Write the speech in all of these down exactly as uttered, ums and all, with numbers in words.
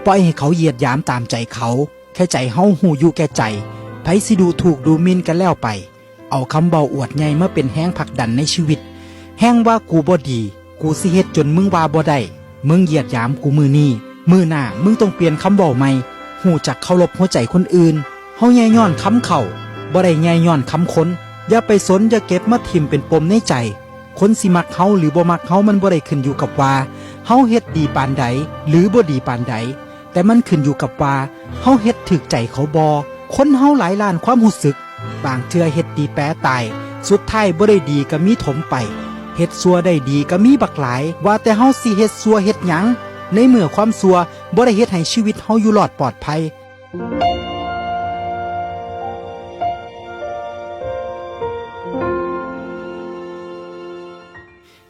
ปล่อยให้เขาเหยียดหยามตามใจเขา แค่ใจเฮาฮู้อยู่แก่ใจ ไผสิดูถูกดูหมิ่นก็แล้วไป เอาคำเว้าอวดใหญ่มาเป็นแฮงผลักดันในชีวิต แฮ่งว่ากูบ่ดี กูสิเฮ็ดจนมึงว่าบ่ได้ มึงเหยียดหยามกูมื้อนี้ มื้อหน้ามึงต้องเปลี่ยนคำเว้าใหม่ ฮู้จักเคารพหัวใจคนอื่น เฮาแย่ย้อนคำเขา บ่ได้แย่ย้อนคำคน อย่าไปสน อย่าเก็บมาถิ่มเป็นปมในใจ คนสิมักเฮาหรือบ่มักเฮามันบ่ได้ขึ้นอยู่กับว่า เฮาเฮ็ดดีปานใด หรือบ่ดีปานใด แต่มันขึ้นอยู่กับว่า เฮาเฮ็ดถูกใจเขาบ่ คนเฮาหลายล้านความรู้สึก บางเทื่อเฮ็ดดีแปรตาย สุดท้ายบ่ได้ดีก็มีถมไป เฮ็ดชั่วได้ดีก็มีบักหลาย ว่าแต่เฮาสิเฮ็ดชั่วเฮ็ดหยัง ในเมื่อความชั่วบ่ได้เฮ็ดให้ชีวิตเฮาอยู่รอดปลอดภัย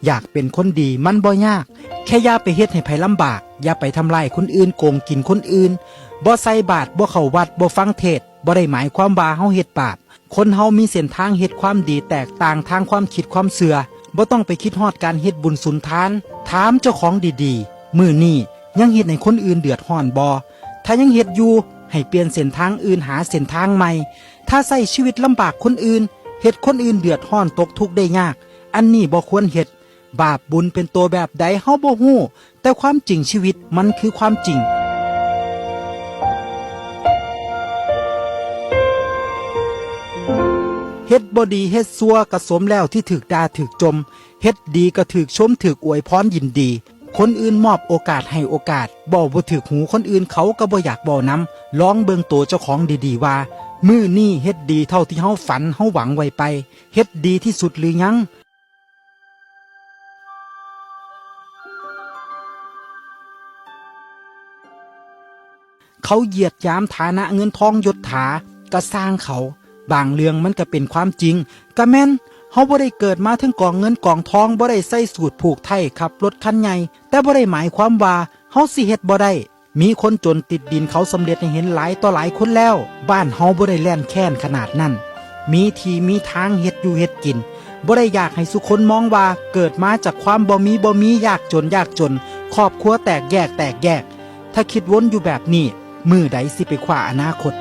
อยากเป็นคนดีมันบ่ยาก แค่อย่าไปเฮ็ดให้ไผลำบาก อย่าไปทำร้ายคนอื่น โกงกินคนอื่น บ่ใส่บาตร บ่เข้าวัด บ่ฟังเทศน์ บ่ได้หมายความว่าเฮาเฮ็ดบาป คนเฮามีเส้นทางเฮ็ดความดีแตกต่างทางความคิดความเชื่อ บ่ต้องไปคิดฮอดการเฮ็ดบุญสุนทาน ถามเจ้าของดีๆ มื้อนี้ยังเฮ็ดให้คนอื่นเดือดร้อนบ่ ถ้ายังเฮ็ดอยู่ ให้เปลี่ยนเส้นทางอื่นหาเส้นทางใหม่ ถ้าใช้ชีวิตลำบากคนอื่น เฮ็ดคนอื่นเดือดร้อนตกทุกข์ได้ยาก อันนี้บ่ควรเฮ็ด บาปบุญเป็นตัวแบบใดเฮาบ่ฮู้ แต่ความจริงชีวิตมันคือความจริง เฮ็ดบ่ดีเฮ็ดชั่วก็สมแล้วที่ถูกด่าถูกจ่ม เฮ็ดดีก็ถูกชมถูกอวยพรยินดี คนอื่นมอบโอกาสให้โอกาส เว้าบ่ถูกหูคนอื่นเขาก็บ่อยากเว้านำ ลองเบิ่งตัวเจ้าของดีๆว่า มื้อนี้เฮ็ดดีเท่าที่เฮาฝันเฮาหวังไว้ไป เฮ็ดดีที่สุดหรือยัง เขาเหยียดหยามฐานะเงินทองยศถา ก็ซ่างเขา บางเรื่องมันก็เป็นความจริง ก็แม่น เฮาบ่ได้เกิดมาถึงกองเงินกองทอง บ่ได้ใส่สูทผูกไท ขับรถคันใหญ่ แต่บ่ได้หมายความว่าเฮาสิเฮ็ดบ่ได้ มีคนจนติดดินเขาสำเร็จให้เห็นหลายต่อหลายคนแล้ว บ้านเฮาบ่ได้แล่นแค้นขนาดนั้น มีที่มีทางเฮ็ดอยู่เฮ็ดกิน บ่ได้อยากให้ซุคนมองว่าเกิดมาจากความบ่มีบ่มี ยากจนยากจน ครอบครัวแตกแยกแตกแยก ถ้าคิดวนอยู่แบบนี้ มื้อใดสิไปคว้าอนาคต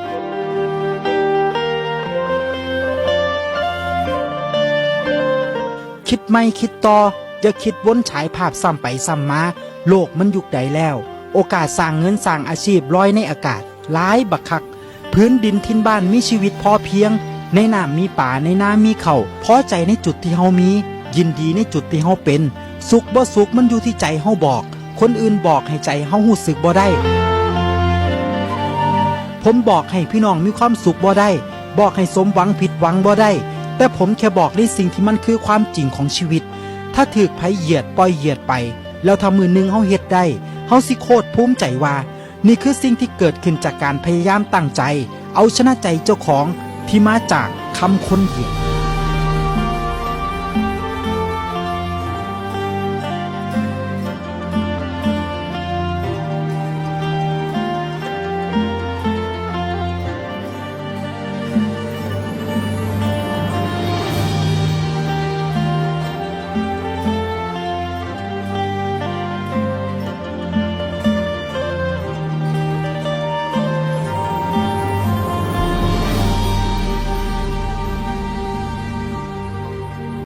คิดใหม่คิดต่อ อย่าคิดวนฉายภาพซ้ำไปซ้ำมา โลกมันยุคใดแล้ว โอกาสสร้างเงินสร้างอาชีพลอยในอากาศ หลายบักคัก พื้นดินถิ่นบ้านมีชีวิตพอเพียง ในน้ำมีปลา ในนามีข้าว พอใจในจุดที่เฮามี ยินดีในจุดที่เฮาเป็น สุขบ่สุขมันอยู่ที่ใจเฮาบอก คนอื่นบอกให้ใจเฮารู้สึกบ่ได้ ผมบอกให้พี่น้องมีความสุขบ่ได้ บอกให้สมหวังผิดหวังบ่ได้ แต่ผมแค่บอกในสิ่งที่มันคือความจริงของชีวิต ถ้าถูกไผเหยียด ปล่อยเหยียดไป แล้วถ้ามื้อหนึ่งเฮาเฮ็ดได้ เฮาสิโคตรภูมิใจว่า นี่คือสิ่งที่เกิดขึ้นจากการพยายามตั้งใจ เอาชนะใจเจ้าของที่มาจากคำคนเหยียด